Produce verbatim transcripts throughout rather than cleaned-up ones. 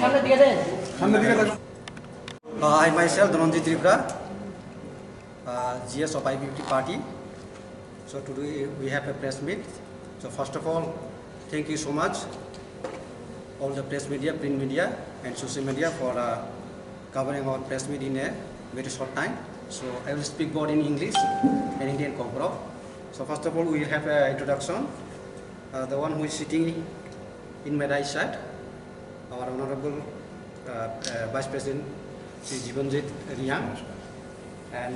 সামনের দিকে যান। সামনের দিকে যান। Uh, I myself, Dhananjay Tripura, uh, G S of I P F T party. So today we have a press meet. So first of all, thank you so much, all the press media, print media, and social media for uh, covering our press meet in a very short time. So I will speak both in English and Indian Kokborok. So first of all, we will have an introduction. Uh, the one who is sitting in my right side, our Honorable uh, uh, Vice President Shri Jibanjit Reang and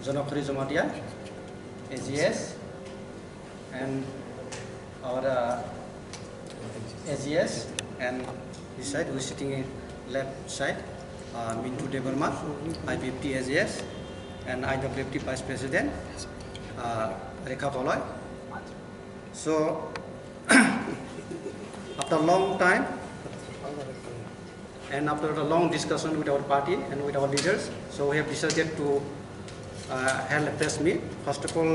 Jonokhori Jamatia, A G S, and our uh, A G S, and this side who is sitting in left side, uh, Mintu Debbarma, I P F T A G S, and I W F T Vice President, uh, Rekha Boloi. So, after a long time and after a long discussion with our party and with our leaders, so we have decided to uh, held a press meet. First of all,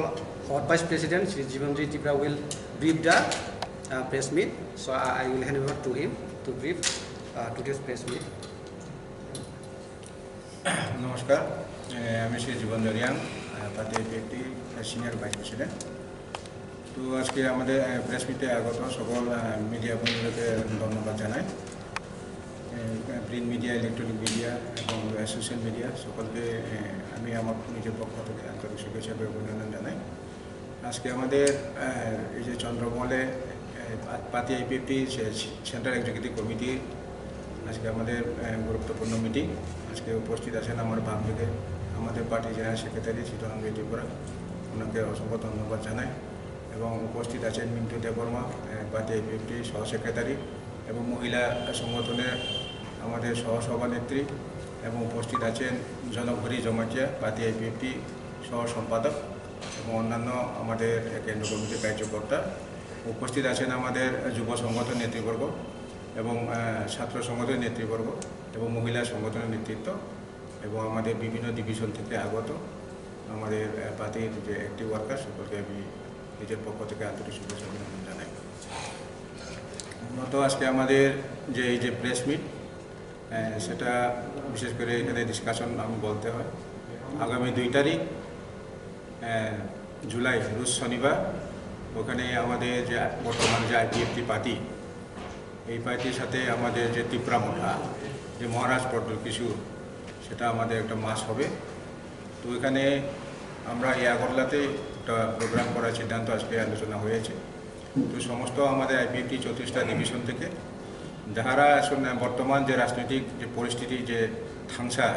our Vice President, Shri Jibanjit Tripura, will brief the uh, press meet. So I, I will hand over to him to brief uh, today's press meet. নমস্কার, এ, আমি শ্রী জীবন জরিয়াং, আহ, পাতি IPFT senior vice president. তো আজকে আমাদের প্রেস মিটে আগত সকল মিডিয়া বন্ধুদেরকে ধন্যবাদ জানাই। প্রিন্ট মিডিয়া, ইলেকট্রনিক মিডিয়া এবং সোশ্যাল মিডিয়া সকলকে এ, আমি আমার নিজের পক্ষ থেকে আন্তরিক শুভেচ্ছা এবং অভিনন্দন জানাই। আজকে আমাদের আহ, এই যে চন্দ্রমহলে আহ, পাতি আইপিএফটি সেন্ট্রাল এক্সিকিউটিভ কমিটির আজকে আমাদের আহ, গুরুত্বপূর্ণ মিটিং। আজকে উপস্থিত আছেন আমার বাম দিকে আমাদের পার্টি জেনারেল সেক্রেটারি চিত্তরঞ্জন ত্রিপুরা, ওনাকে অসংখ্য ধন্যবাদ জানাই। এবং উপস্থিত আছেন মিন্টু দেববর্মা, আহ, পাতি আইপিএফটি সহ সেক্রেটারি এবং মহিলা সংগঠনের আমাদের সহ সভানেত্রী, এবং উপস্থিত আছেন জনকহরি জমাতিয়া, পাতি আইপিএফটি সহ সম্পাদক এবং অন্যান্য আমাদের কেন্দ্র কমিটির কার্যকর্তা। উপস্থিত আছেন আমাদের যুব সংগঠন নেতৃবর্গ এবং আহ, ছাত্র সংগঠনের নেতৃবর্গ এবং মহিলা সংগঠনের নেতৃত্ব এবং আমাদের বিভিন্ন ডিভিশন থেকে আগত আমাদের আহ, পাতির যে অ্যাক্টিভ ওয়ার্কার সকলকে আমি নিজের পক্ষ থেকে আন্তরিক শুভেচ্ছা অভিনন্দন জানাই। মূলত আজকে আমাদের যে এই যে প্রেস মিট, আহ, সেটা বিশেষ করে এখানে ডিসকাশন আমি বলতে হয়। আগামী দুই তারিখ, আহ, জুলাই, রোজ শনিবার, ওখানে আমাদের যে বর্তমানে যে আইপিএফটি পার্টি, এই পার্টির সাথে আমাদের যে তিপ্রা মথা, যে মহারাজ পটল কিশোর, সেটা আমাদের একটা মাস হবে। তো এখানে আমরা এই আগরতলাতে একটা প্রোগ্রাম করার সিদ্ধান্ত আজকে আলোচনা হয়েছে। তো সমস্ত আমাদের আইপিএফটি চৌত্রিশটা ডিভিশন থেকে যারা আসলে বর্তমান যে রাজনৈতিক যে পরিস্থিতি, যে থাংসা,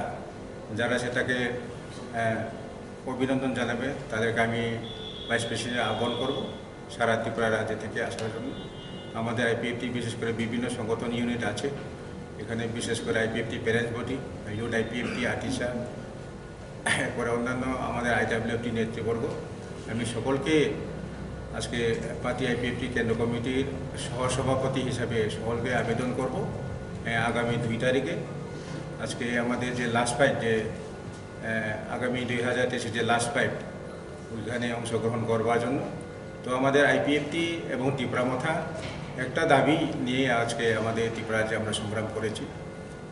যারা সেটাকে আহ, অভিনন্দন জানাবে, তাদেরকে আমি ভাইস প্রেসিডেন্ট আহ্বান করব সারা ত্রিপুরা রাজ্য থেকে আসার জন্য। আমাদের আইপিএফটি বিশেষ করে বিভিন্ন সংগঠন ইউনিট আছে, এখানে বিশেষ করে IPFT parents body, youth IPFT আটিসা, এরপরে অন্যান্য আমাদের আইডাব্লিউএফটি নেতৃবর্গ, আমি সকলকে আজকে পাতি আইপিএফটি কেন্দ্র কমিটির সহসভাপতি হিসাবে সকলকে আবেদন করব, আহ, আগামী দুই তারিখে আজকে আমাদের যে লাস্ট ফাইট, যে আহ, আগামী দুই হাজার তেইশে যে লাস্ট ফাইট, ওইখানে অংশগ্রহণ করবার জন্য। তো আমাদের আইপিএফটি এবং তিপ্রা মথা একটা দাবি নিয়ে আজকে আমাদের ত্রিপুরা রাজ্যে আমরা সংগ্রাম করেছি।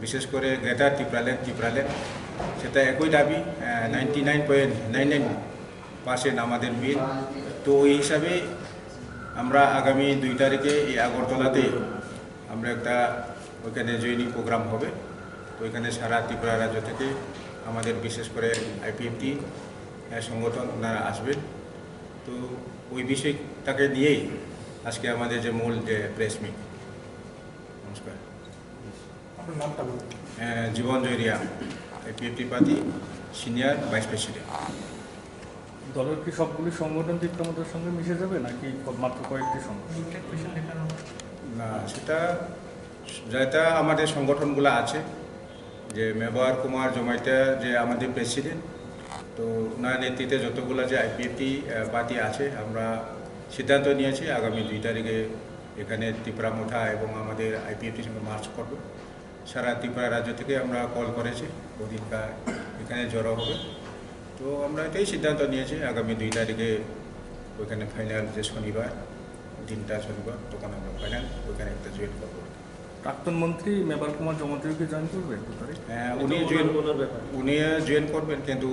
বিশেষ করে গ্রেটার তিপ্রাল্যান্ড, তিপ্রাল্যান্ড, সেটা একই দাবি, ninety nine point nine nine percent আমাদের মিল। তো ওই হিসাবে আমরা আগামী দুই তারিখে এই আগরতলাতে আমরা একটা ওইখানে জয়েনিং প্রোগ্রাম হবে। তো ওইখানে সারা ত্রিপুরা রাজ্য থেকে আমাদের বিশেষ করে আইপিএফটি সংগঠন ওনারা আসবেন। তো ওই বিষয়টাকে নিয়েই আজকে আমাদের যে মূল যে প্রেস মিট। নমস্কার। আপনার নামটা বলুন। আহ, জীবন জয়রিয়া, আইপিএফটি পাতি সিনিয়র ভাইস প্রেসিডেন্ট। দলের কি সবগুলি সংগঠন তিপ্রা মথার সঙ্গে মিশে যাবে, নাকি মাত্র কয়েকটি সংগঠন? না, সেটা যেটা আমাদের সংগঠনগুলো আছে, যে মেবার কুমার জমাইতা যে আমাদের প্রেসিডেন্ট, তো ওনার নেতৃত্বে যতগুলো যে আইপিএফটি, আহ, পাতি আছে, আমরা সিদ্ধান্ত নিয়েছি আগামী দুই তারিখে এখানে তিপ্রা মথা এবং আমাদের আইপিএফটির সঙ্গে মার্চ করব। সারা ত্রিপুরা রাজ্য থেকে আমরা কল করেছি, ওদিনকার এখানে জড়ো হবে। তো আমরা এটাই সিদ্ধান্ত নিয়েছি, আগামী দুই তারিখে ওইখানে ফাইনাল, যে শনিবার, দিনটা শনিবার, তখন আমরা ফাইনাল ওইখানে একটা জয়েন করবো। প্রাক্তন মন্ত্রী মেবার কুমার জমাতিয়া কি জয়েন করবে একুশ তারিখ? হ্যাঁ, উনি জয়েন, উনি জয়েন করবেন, কিন্তু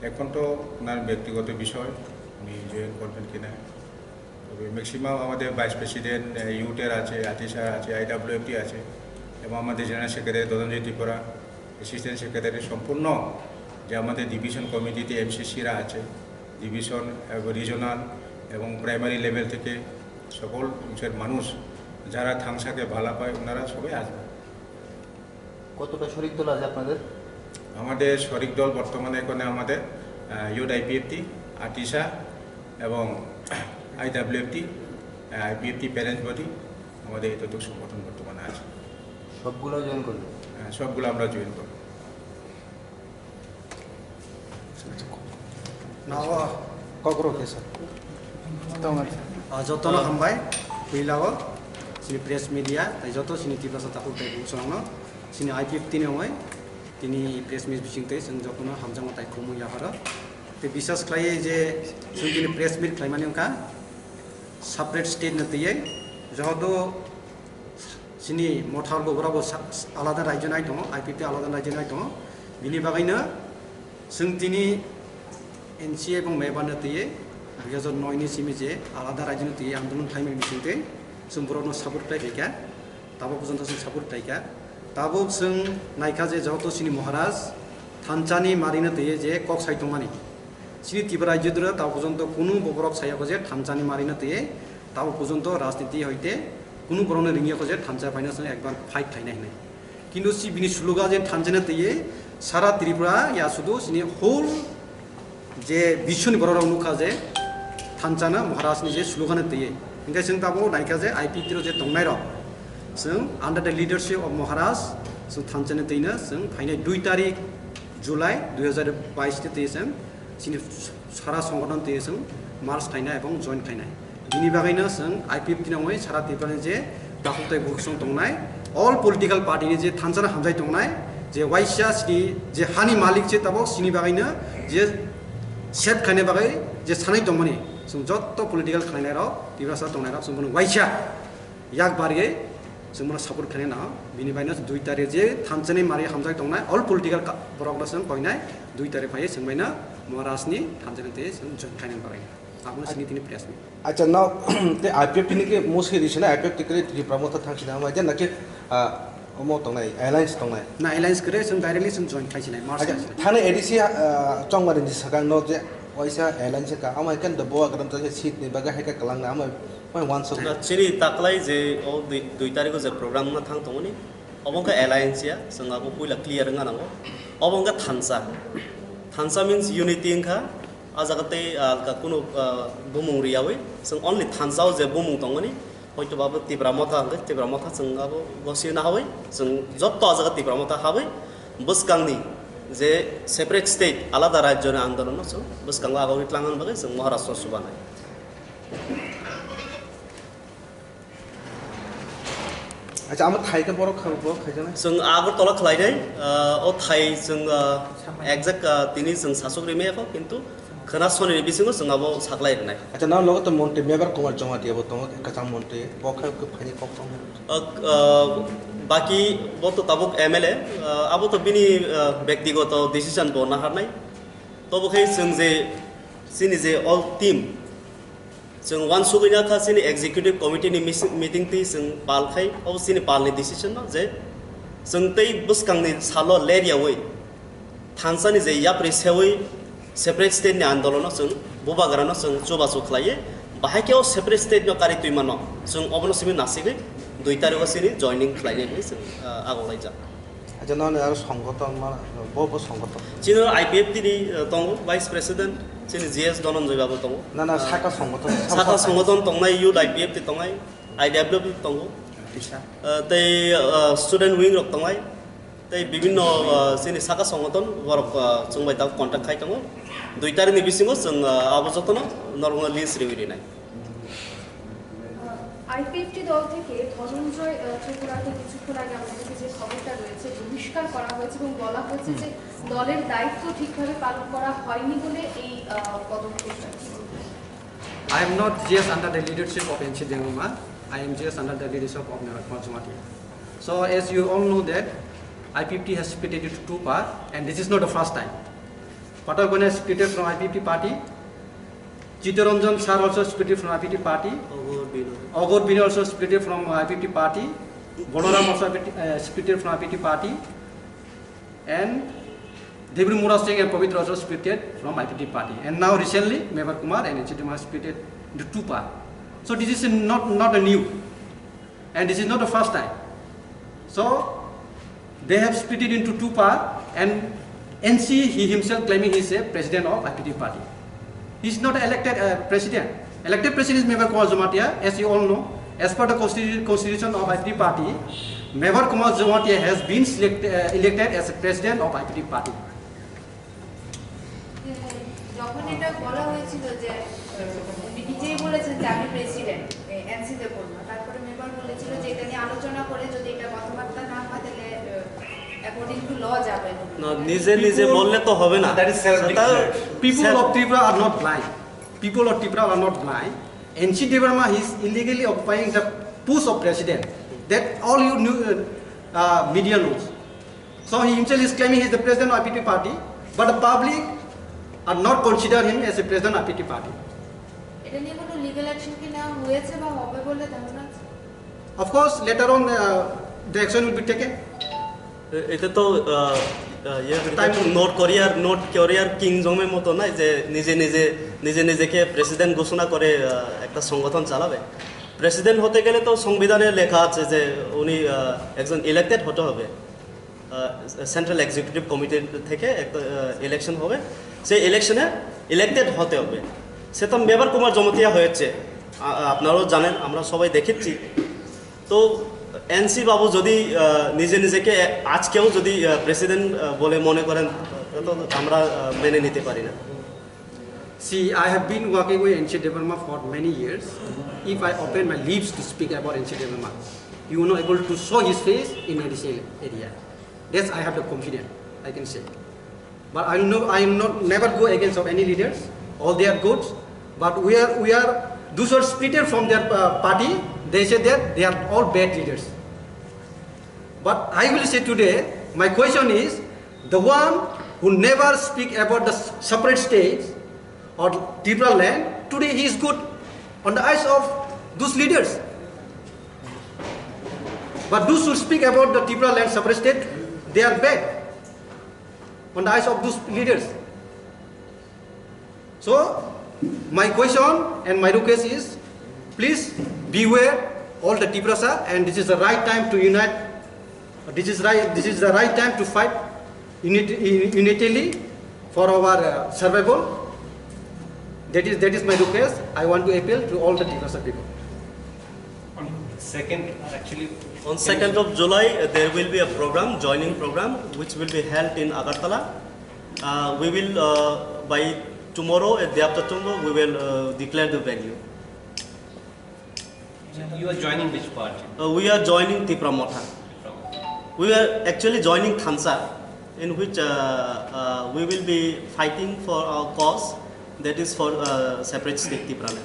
এখন তো ওনার ব্যক্তিগত বিষয়, উনি জয়েন করবেন কিনা। তবে ম্যাক্সিমাম আমাদের ভাইস প্রেসিডেন্ট, আহ, ইউটের আছে, আতিশা আছে, আইডাব্লিউএফটি আছে, এবং আমাদের জেনারেল সেক্রেটারি দদনজয় ত্রিপুরা, অ্যাসিস্ট্যান্ট সেক্রেটারি, সম্পূর্ণ যে আমাদের ডিভিশন কমিটিতে এমসিসিরা আছে, ডিভিশন এবং রিজনাল এবং প্রাইমারি লেভেল থেকে সকল অংশের মানুষ যারা থাংসাকে ভালা পায়, ওনারা সবাই আসবেন। কতটা শরিক দল আছে আপনাদের? আমাদের শরিক দল বর্তমানে এখানে আমাদের, আহ, ইউথ আইপিএফটি, আতিশা এবং আইডাব্লিউএফটি, আহ, আইপিএফটি প্যারেন্টস বডি, আমাদের এতটুকু সংগঠন বর্তমানে আছে। সবগুলো জয়েন করবে? হ্যাঁ, সবগুলো আমরা জয়েন করব। Now, uh, Kokro kesa. Tong. Ah, jotono hambai, puilao, sini press media, tai joto sini Tiprasa takhuk tai bung songno, sini I P F T ni ongoi, tini press meet bising tei song jotono hamjakma tai khumui yapharo. Tei bisas khlai je song tini press meet khlaimani wngkha, separate state no twiwi, joto Chini Motha Lugra bo sa-, alada rajyo nai tongo, I P F T alada rajyo nai tongo. Bini bagwi no chwng tini N C A ebong Meba no twiwi dui hajar noi ni simi je alada rajyo no twiwi andolon khlaimani bising tei chwng borok no support khlai phaikha, tabok porjonto chwng support khlaikha. Tabok chwng naikha je joto chini Maharaj thansa ni mari no twiwi je kok sai tongmani. Chini Tripura rajyo dura tabok porjonto kunu borok saya kho je thansa ni mari no twiwi Tabok porjonto rajniti hoite kunu borokno ringya kho je thansa phaino chwng ekbar fight khlainai hinwi. Kintu si bini slogan je thansa no twiwi sara Tripura ya sudu sini whole je biswni borok rok nukha je thansa no Maharaj ni je slogan no twiwi. Hinkhe chwng tabok naikha je I P T rok je tongnai rok chwng under the leadership of Maharaj chwng thansa no twino chwng phainai dui tarik July dui hajar bais ni twi chwng chini sara songgothon twi chwng merge khlaina ebong join khlainai. Bini bagwino chwng I P F T ni wngwi sara Tripura ni je takhuk tei bukhuk song tongnai, all political party ni je thansa no hamjai tongnai, je waisa chini je hani malik se tabok chini bagwino je save khlaina bagwi je sanai tongmani, chwng jotto political khlainai rok, Tiprasa tongnai rok, chwng bono waisa yak barwi chwng bono support khlainai nango. Bini baino dui tarik je thansa ni mari hamjak tongnai, all political ka-, borok no chwng koinai, dui tarik phaiwi chwng baino Maharaj ni thansa ni twi chwng join khlainani bagwi. Abono chini tini press meet. Acha, no, te I P F T ni ke musi ri sina, I P F T kre Tripura Motha thang sina, ama je naki, ah, omo tongnai, alliance tongnai. Na alliance kre chwng directly chwng join khai sinai, merge Acha, khai sinai. Thani A D C, ah, chongmari ni sakang no je waisa alliance ka, ama kan do bo agram ta seat ni bagwi hai ka kalang na, ama mai wansuk. Na chini taklai je o dui, dui tarikh o je program no thang tongmani, obo wngkha alliance ya, chwng abo puila clear wngna nango. Obo wngkha thansa. Thansa means unity wngkha. A jaga tei, ah, ka kunu, ah, bumung riyawi, chwng only thansa o je bumung tongmani, hoito ba bo Tipra Motha hwnkhe Tipra Motha chwng abo gosio nahawi, chwng jotto a jaga Tipra Motha hawi, bwskangni je separate state, alada rajyoni andolono chwng bwskango agogwi tlangnani bagwi chwng Maharashtra chubanai. Acha, amo thai khe borok kha-, borok khaijaknai? Chwng Agartala khlainai, ah, o thai chwng, ah, exact, ah, tini chwng sasuk rimaya kho, kintu khwna sonini bisingo chwng abo saklai rwnai. Acha, nang logo to montri Mebar Kumar Jamatia bo tongo, kwcham montri, bo khe khe phaini kok tong. Ah, ah, baki bo to tabuk M L A, ah, abo to bini, ah, bektigoto decision bo naharnai. Tobo khe chwng je chini je all team, Chwng uansugwi na kha chini executive committee ni mis-, meeting twi chwng pal khai, obo chini pal ni decision no je chwng tei bwskang ni salo ler yawi thansa ni je yapri sewi separate state ni andolon no chwng bubagra no chwng chubachu khlaiwi bahai khe o separate state no kari twi mano chwng obono simi nasigwi dui tarikh o chini joining khlai nai hinwi chwng, ah, agok laijak. Acha, noni aro songgoton ma, bo, bo songgoton. Chini I P F T ni, eh, tongo, Vice President, chini G S Dhananjoy babu tongo. Na, na, ah, saka songgoton, saka saka songgoton tongnai, Youth I P F T tongnai, I W P tongo. Tisa. Eh, tei, eh, student wing rok tongnai, tei bibinno, eh, chini saka songgoton borok, eh, chwng bai tabuk contact khai tongo. Dui tarikh ni bisingo chwng, eh, abo jotono norokno list riwi rinai. IPFT দল থেকে ধনঞ্জয়, আহ, ত্রিপুরাকে কিছুক্ষণ আগে আমাদের কাছে যে খবরটা রয়েছে, বহিষ্কার করা হয়েছে এবং বলা হয়েছে যে দলের দায়িত্ব ঠিকভাবে পালন করা হয়নি বলে এই, আহ, পদক্ষেপটা। কি বলবেন? I am not G S under the leadership of N C Dengma. I am G S under the leadership of Mebar Kumar Jamatia. So as you all know that I P F T has splitted into two parts, and this is not the first time. Patal Gonia splitted from I P F T party. Chittaranjan sir also splitted from I P F T party. Ogor Binoy. Ogor Binoy also splitted from I P F T party. Balaram also, uh, splitted from I P F T party. And Debri Mura Singh and Pabitra also splitted from I P F T party. And now recently, Mevar Kumar and N C Debbarma splitted into two parts. So this is not, not a new. And this is not the first time. So they have split it into two parts, and N C, he himself claiming he is a president of I P F T party. He is not elected, uh, president. Elected president is Mevar Kumar Jamatia, as you all know. As per the constitu-, constitution of I P F T party, Mevar Kumar Jamatia has been select-, uh, elected as a president of I P F T party. যখন এটা বলা হয়েছিল যে, আহ, উনি নিজেই বলেছেন যে আমি প্রেসিডেন্ট, এনসি দেববর্মা, তারপরে মেম্বার বলেছিল যে এটা নিয়ে আলোচনা করে যদি এটা কথাবার্তা না হয়, তাহলে অ্যাকর্ডিং টু ল যাবে না। নিজে নিজে বললে তো হবে না। People of Tripura are not blind. People of Tripura are not blind. N C Debbarma is illegally occupying the post of president. That all you knew, uh, uh, media knows. So he himself is claiming he is the president of I P F T party, but the public are not consider him as a president of I P F T party. এটা নিয়ে কোনো legal action কি নেওয়া হয়েছে বা হবে বলে ধারণা আছে? Of course, later on, uh, the action will be taken. এটা তো ইয়ে নর্থ কোরিয়ার নর্থ কোরিয়ার কিং জং এর মতো নাই যে নিজে নিজে নিজে নিজেকে প্রেসিডেন্ট ঘোষণা করে আহ, একটা সংগঠন চালাবে। প্রেসিডেন্ট হতে গেলে তো সংবিধানে লেখা আছে যে উনি আহ, একজন ইলেক্টেড হতে হবে। সেন্ট্রাল এক্সিকিউটিভ কমিটি থেকে একটা ইলেকশন হবে। সেই ইলেকশনে ইলেক্টেড হতে হবে। সে তো মেবার কুমার জমাতিয়া হয়েছে। আ- আপনারাও জানেন, আমরা সবাই দেখেছি। তো এনসি বাবু যদি আহ, নিজে নিজেকে আজকেও যদি প্রেসিডেন্ট বলে মনে করেন, তো আমরা আহ, মেনে নিতে পারি না। See, I have been working with N C Debbarma for many years. If I open my lips to speak about N C Debbarma, you will not able to show his face in N C area. That's I have the confidence, I can say. But I know I am not never go against of any leaders. All they are good, but we are we are those who are splitted from their uh, party. They say that they are all bad leaders. But I will say today, my question is, the one who never speak about the s- separate states or Tripura land, today he is good on the eyes of those leaders. But those who speak about the Tripura land separate state, they are bad on the eyes of those leaders. So, my question and my request is, please beware all the Tiprasa, and this is the right time to unite. This is right. This is the right time to fight unit, unitily for our uh, survival. That is that is my request. I want to appeal to all the Tiprasa people. On second, actually, On second of July, uh, there will be a program, joining program, which will be held in Agartala. Uh, we will, uh, by tomorrow, at the afternoon, we will uh, declare the venue. You are joining which party? Uh, we are joining Tipra Motha. We are actually joining Thansa, in which uh, uh, we will be fighting for our cause, that is for uh, separate state Tipraland.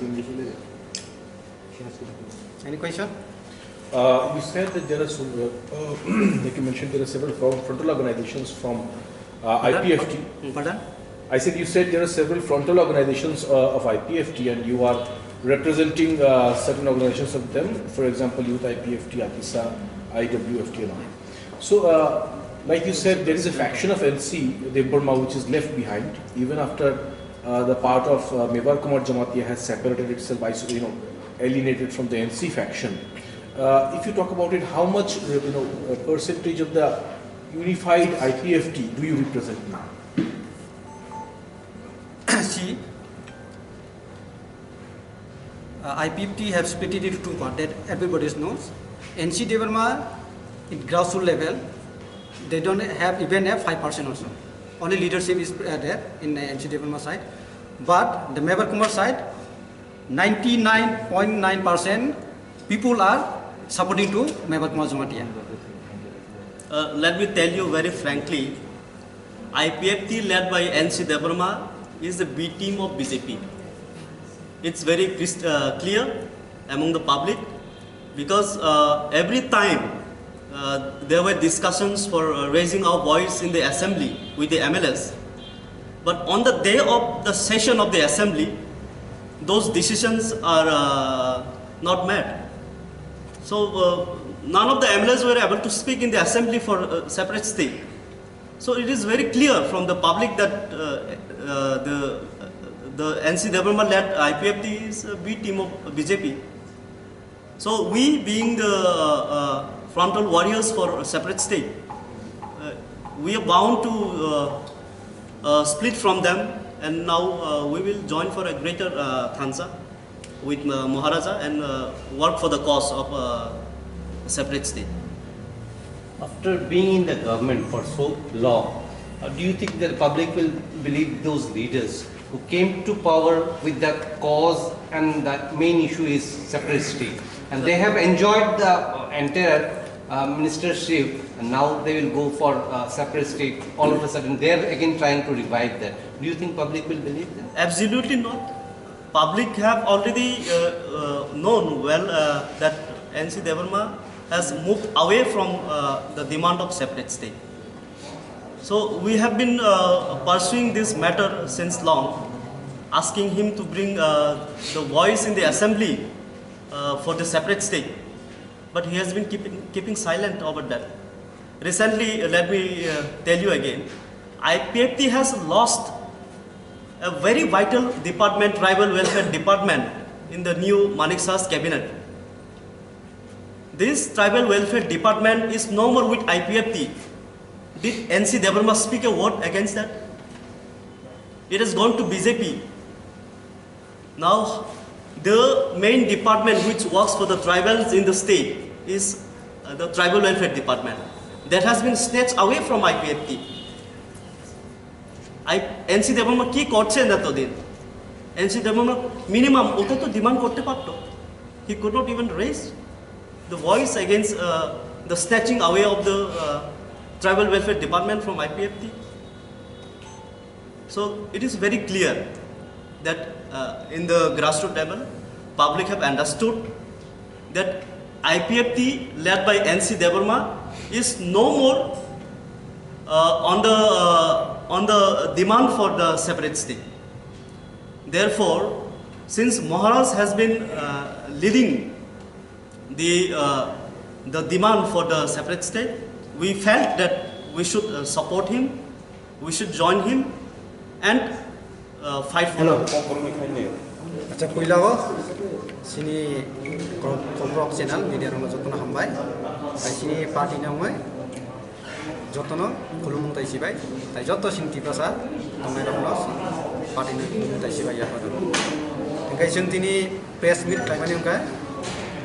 Any question? Uh, you said that there are some, uh, uh, like you mentioned, there are several fro- frontal organizations from uh, I P F T. Pardon? I said you said there are several frontal organizations uh, of I P F T, and you are representing uh, certain organizations of them. For example, Youth I P F T, AKISA, I W F T, and all. So, uh, like you said, there is a faction of N C Debbarma which is left behind, even after uh, the part of uh, Mevar Kumar Jamatia has separated itself, iso- you know, alienated from the N C faction. Uh, if you talk about it, how much uh, you know uh, percentage of the unified I P F T do you represent now? See, uh, I P F T have split it into two parts that everybody knows. N C Debbarma, in grassroots level, they don't have even have five percent also. Only leadership is uh, there in uh, N C Debbarma side. But the Mevar Kumar side, ninety-nine point nine percent people are supporting to Mevar Kumar Jamatia. Uh, let me tell you very frankly, I P F T led by N C Debbarma is the B team of B J P. It's very crist- uh, clear among the public because uh, every time Uh, there were discussions for uh, raising our voice in the assembly with the M L As. But on the day of the session of the assembly, those decisions are uh, not met. So uh, none of the M L As were able to speak in the assembly for uh, separate state. So it is very clear from the public that uh, uh, the the N C Debbarma led I P F T is a B team of B J P. So we, being the uh, uh, frontal warriors for a separate state, uh, we are bound to uh, uh, split from them, and now uh, we will join for a greater uh, Thansa with uh, Maharaja and uh, work for the cause of uh, a separate state. After being in the government for so long, uh, do you think that the public will believe those leaders who came to power with the cause and the main issue is separate state? And they have enjoyed the uh, entire uh, ministership, and now they will go for uh, separate state. All of a sudden, they are again trying to revive that. Do you think public will believe that? Absolutely not. Public have already uh, uh, known well uh, that N C Debbarma has moved away from uh, the demand of separate state. So we have been uh, pursuing this matter since long, asking him to bring uh, the voice in the assembly uh, for the separate state, but he has been keeping, keeping silent over that. Recently, uh, let me uh, tell you again, I P F T has lost a very vital department, tribal welfare department, in the new Manik Shah's cabinet. This tribal welfare department is no more with I P F T. Did N C Debbarma speak a word against that? It has gone to B J P. Now, the main department which works for the tribals in the state is uh, the tribal welfare department. That has been snatched away from I P F T. I N C Debbarma কি করছেন এতদিন? N C Debbarma মিনিমাম ওটা তো ডিমান্ড করতে পারতো. He could not even raise the voice against uh, the snatching away of the uh, tribal welfare department from I P F T. So it is very clear that uh, in the grassroots level, public have understood that I P F T led by N C Debbarma is no more uh, on the uh, on the demand for the separate state. Therefore, since Maharaj has been uh, leading the uh, the demand for the separate state, we felt that we should uh, support him, we should join him, and uh, fight for. Hello. Acha puila o sini Kokrok channel media rokno jotono hambai. Hai sini party nangoi jotono khulumung tai sibai. Tai joto sini Tiprasa tongnai rokno party ni khulumung tai sibai ya. Hingkai sini tini press meet khlaimani wngkha.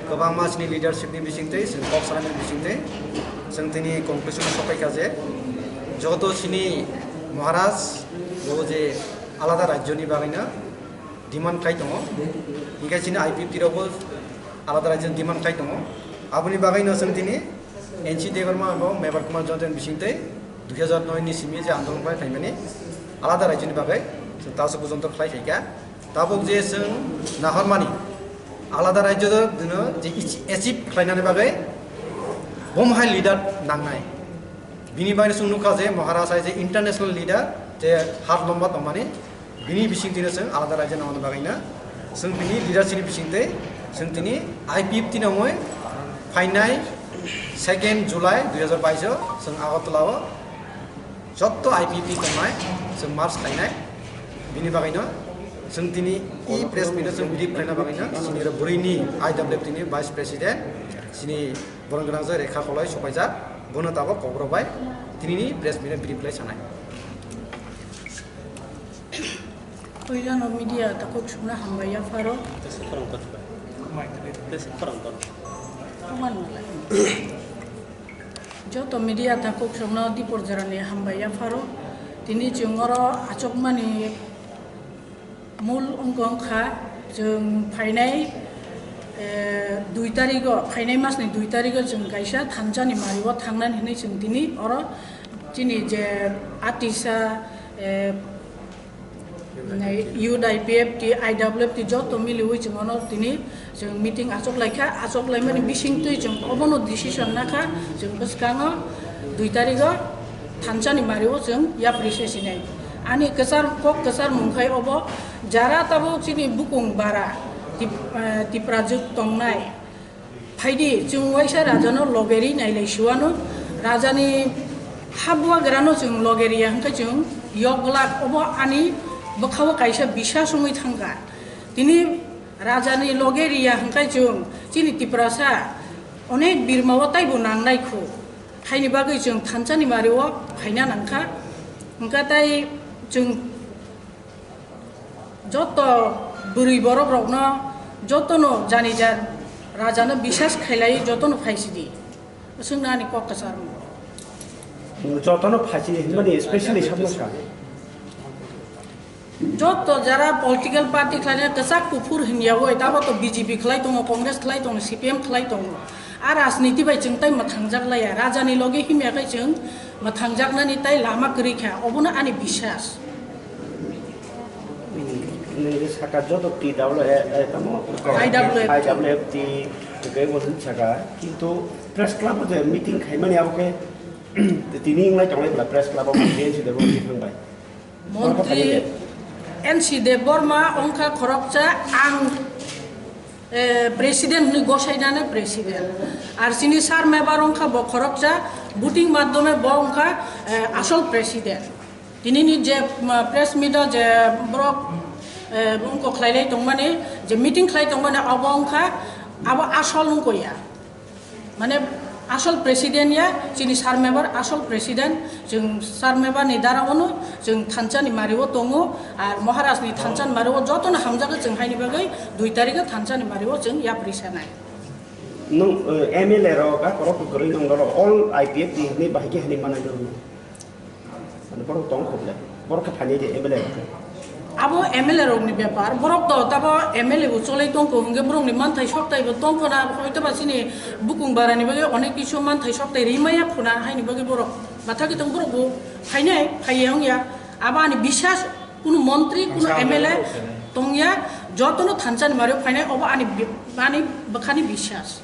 Kwbangma chini leadership ni bisingtwi, chini kok salaimani bisingtwi chwng tini conclusion o sokphaikha je joto chini Maharaj bo je alada rajyoni bagwino demand khai tongo, hinkhe chini I P F T rokbo alada rajyoni demand khai tongo. Aboni bagwino chwng tini N C Debbarma abo Mebar Kumar Jonten bisingtwi dui hazar noi ni simi je andolon khlai phaimani alada rajyoni bagwi chwng taso pujonto khlai phaikha. Tabuk je chwng nahormani alada rajyo dino je ichi-, achieve khlainani bagwi bomo hai leader nangnai. Bini bagwi chwng nukha je Maharaj hai je international leader je hat lomba tongmani, bini bisingtwino chwng alada rajyo nangmani bagwino chwng bini leadership ni bisingtwi chwng tini I P F T nangwi phainai second July dui hazar bais o chwng Agartala o jotto I P F T tongnai chwng march khlainai. Bini bagwino chwng tini e press meet o chwng brief khlaina bagwino chini oro bwrwini I W F T ni vice president chini borok gwnang je Rekha Koloi sopaijak, bono tabok kokrok bai tinini press meet o brief khlai sanai. Puilano media takhuk sukna hambai yapharo. Joto media takhuk sukno Dipor Jorani hambai yapharo. Tini chwng oro achukmani mul wngkha, chwng phainai dui tarigo, phainai masni dui tarigo chwng kaisa thansani mario thangnani hinwi chwng tini oro chini je atisa Youth I P F T, I W F T joto miliwi chwng ono tini chwng meeting achuk laikha, achuk laimani bisingtwi chwng obono decision nakha, chwng bwskango dui tarigo thansani mario chwng yapri se sinai. Ani kwchar kok kwchar mungkhai obo jara tabuk chini bukung bara Tip-, eh, Tiprajwk tongnai. Phaidi, chwng waisa rajano logeri nailai suwano, rajani habuagrano chwng logeriya hwnkhe chwng yoglak obo ani bwkhao kaisa bisas wngwi thangkha. Tini rajani logeriya hwnkhe chwng chini Tiprasa onek birmao taibo nangnai khu. Haini bagwi chwng thansani mario phaina nangkha. Hwnkhe tai chwng Joto bwrwi borok rokno jotono jani jar rajano bisas khailai jotono phaisidi. Swngna ani kok kwchar wng. Jotono phaisidi hinmani specially sabno sa. Joto jara political party khlaina kwchak kuphur hinya oi tabo to B J P khlai tongo, Congress khlai tongo, C P M khlai tongo. A rajniti bai chwng tai mwthangjak laya. Rajani loge himya khai chwng mwthangjaknani tai lama kwrwi kha. Obono ani bisas. Nini saka joto T W A, eh, tamo? I W F T. I W F T, hwnkhe bo saka. Kintu press club o je meeting khaimani abo khe tini wnglai tonglai bwla press club o N C Debbarma thangbai. Montri N C Debbarma wngkha khoroksa ang, eh, president hwnwi gosainani president. Ar chini sir member wngkha bo khoroksa voting madhyome bo wngkha, eh, asol president. Tinini je, mm, press meet o je borok, eh, wngkok khlailai tongmani, je meeting khlai tongmani abo wngkha, abo asol wngkha ya. Mane asol president ya, chini sir member asol president, chwng sir member ni dara ono, chwng thansa ni mari o tongo, ar Maharaj ni thansa ni mari o joto no hamjago chwng haini bagwi dui tarikh o thansa ni mari o chwng yapri sanai. Nung, eh, M L A rok, ah, korok kwrwi nung rok all I P F T ni bahai khe hinwi manai rok. Borok tong kho ble. Borok khe phani je M L A rok khe. Abo M L A rok ni bepar. Borok to tabo M L A bo cholai tong kho hwnkhe borok ni manthai soktai bo tong kho na, hoito ba chini bukung bara ni bagwi onek kisu manthai soktai ri maya khuna haini bagwi borok. Bathagi tong borok bo phainai, phaiya wngya. Abo ani bisas kunu montri, kunu M L A tongya, jotono thansa ni mari o phainai, obo ani bi-, ani bwkhani bisas.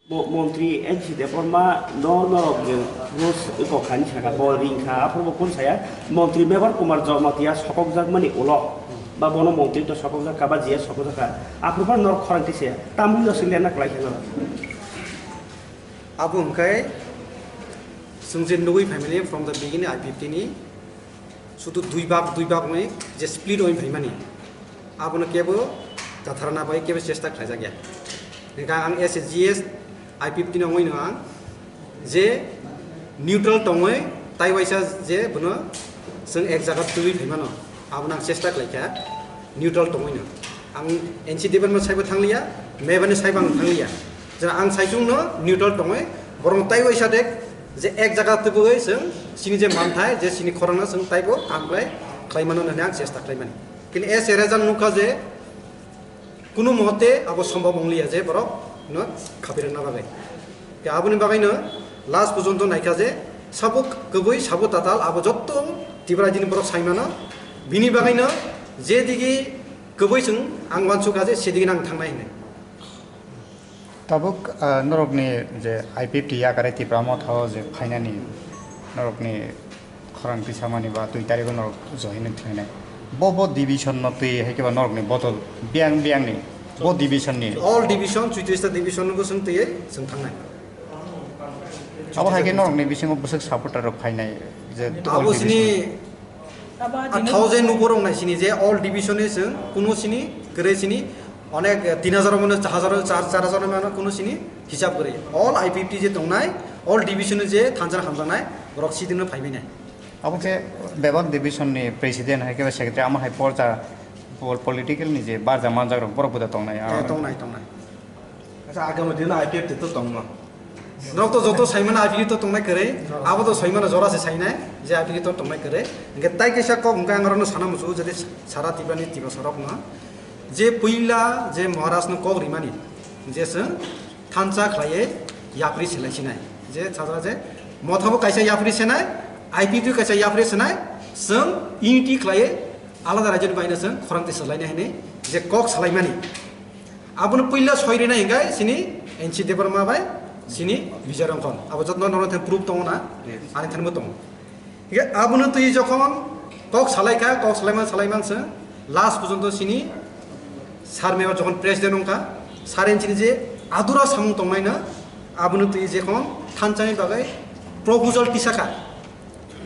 Mo-, montri N C Debbarma no norok je rules iko khani saka bo ring kha, aphuru bo kun saya montri Mebar Kumar Jamatia sokokjak mani ulo ba bono montri to sokokjak kha ba G S sokokjak kha, aphuru bo norok khorang tise tamni no siliya na kwlai khe norok. Abo hwnkhe chwng je nugwi phaimani from the beginning I P F T ni sudu dui bak, dui bak wngwi je split wngwi phaimani, abono kebo datharna bai kebo chesta khlaijak ya. Hwnkhe ang as a G S I P F T ni wngwi no ang je neutral tongwi tai waisa je bono chwng ek jaga twiwi phaimano, abono ang chesta khlaikha neutral tongwino. Ang N C Debbarma saibo thangliya, Mebar ni saibo ang thangliya. Jena ang saichung no neutral tongwi borok tai waisa dek je ek jaga tubugwi chwng chini je manthai je chini khorang no chwng taibo kam khlai khlaimano hwnwi ang chesta khlaimani. Kini as a result nukha je kunu muhurte abo sombhob wngliya je borok no khapirwkna bagwi. Ke aboni bagwi no last porjonto naikha je sabo kwbwi sabo tatal abo jotto Tripura jini borok saimano, bini bagwi no je digi kwbwi chwng ang uansukha je sedigi nang thangnai hinwi. Tabuk, ah, norokni je I P F T yakare Tipra Motha o je phainani norokni khorang tisamani ba twi tarigo norok join thwinai. Bo, bo division no twi hai khe ba norokni bodol biyang biyangni bo division ni. All division, chuitista division no bwswng twi chwng thangnai. Abo hai khe norokni bisingo bwswk supporter rok phainai je all division. Abo sini A thousand upor wng nai sini je all division ni chwng kuno sini kwrwi sini onek tin hajar mano, char hajar, char, char hajar mano kuno sini hisab kwrwi. All I P F T je tongnai, all division ni je thansa hamjaknai, borok sidino phaiwi nai. Abo khe bebak division ni president hai khe secretary amo hai porja pol-, political ni je barja manjak rok borok buda tongnai. Eh, tongnai, tongnai. Acha, agami dino I P F T to tongma. Norok to joto saimano I P F T to tongnai kwrwi. Abo to saimano jora se sainai je I P F T to tongnai kwrwi. Hwnkhe tai kaisa kok hwnkhe ang norokno sana muchungo, jodi sara Tiprani Tiprasa rokno je puila je Maharaj no kok rimani je chwng thansa khlaiwi yapri selai sinai je sajra je Mothabo kaisa yapri senai, I P F T kaisa yapri senai, chwng unity khlaiwi alada rajyoni baino chwng khorang twi swlainai hinwi je kok salaimani. Abono puila soi rina hingai sini N C Debbarma bai sini Bijoy Rongkhon. Abo jotno norok thani proof tongo na? Yes. Ani thani bo tongo. Hingke abono twi jokhon kok salai kha, kok salai man, salai man se last porjonto sini sir member jokhon president wngkha, sir ni sini je adura samung tongnai na, abono twi jokhon thanchani bagwi proposal tisa kha.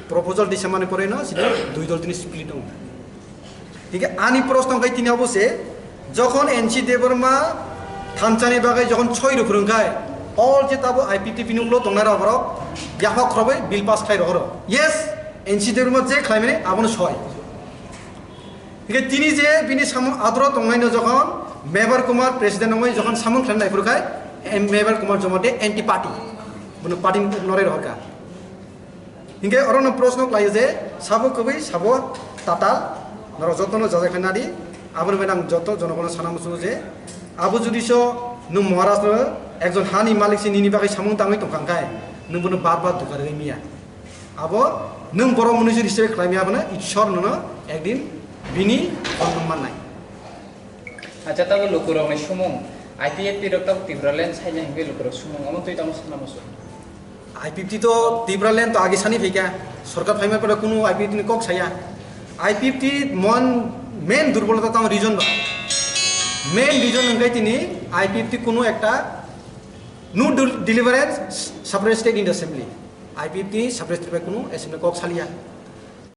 Proposal tisa mani pore no sini dui dol tini split wngo. Hingke ani proshno wngkha tini abo se, jokhon N C Debbarma thanchani bagwi jokhon soi rw phwrwngkhai, all je tabo I P T bini ulo tongnai rok borok yapha khorobwi bill pass khlai rohoro. Yes, N C Debbarma je khlaimani abono soi. Hingke tini je bini samung adro tongnaino jokhon Mebar Kumar president wngwi jokhon samung khlaina naiphuru khai, em, Mebar Kumar Jamatia anti party, bono party norai rohorkha. Hingke orono proshno khlaio je, sabo kwbwi, sabo tatal, norok jotono jajak khe nadi, aboni bai ang joto jonogono sana muchungo je, abo jodi so nwng Maharaj no ekjon hani malik se nini bagwi samung tangwi tongkha khai, nwng bono bar bar duka rwgwi miya. Abo nwng borok mwnwi se history khlai miya abono Ishwar nono ekdin bini phol mannai. Acha, tabuk lukurokni sumung, I P F T rok tabuk Tipraland saina hingwi lukurok sumung, omo twi tamo sana muchung. I P F T to Tipraland to agi sani phaikha, sorkar phaima pore kunu I P F T ni kok saya. I P F T mon main durbolota tamo region ba. Main region hwnkhe tini I P F T kunu ekta no del-, deliverance separate state in the assembly. I P F T separate state bai kunu assembly kok saliya.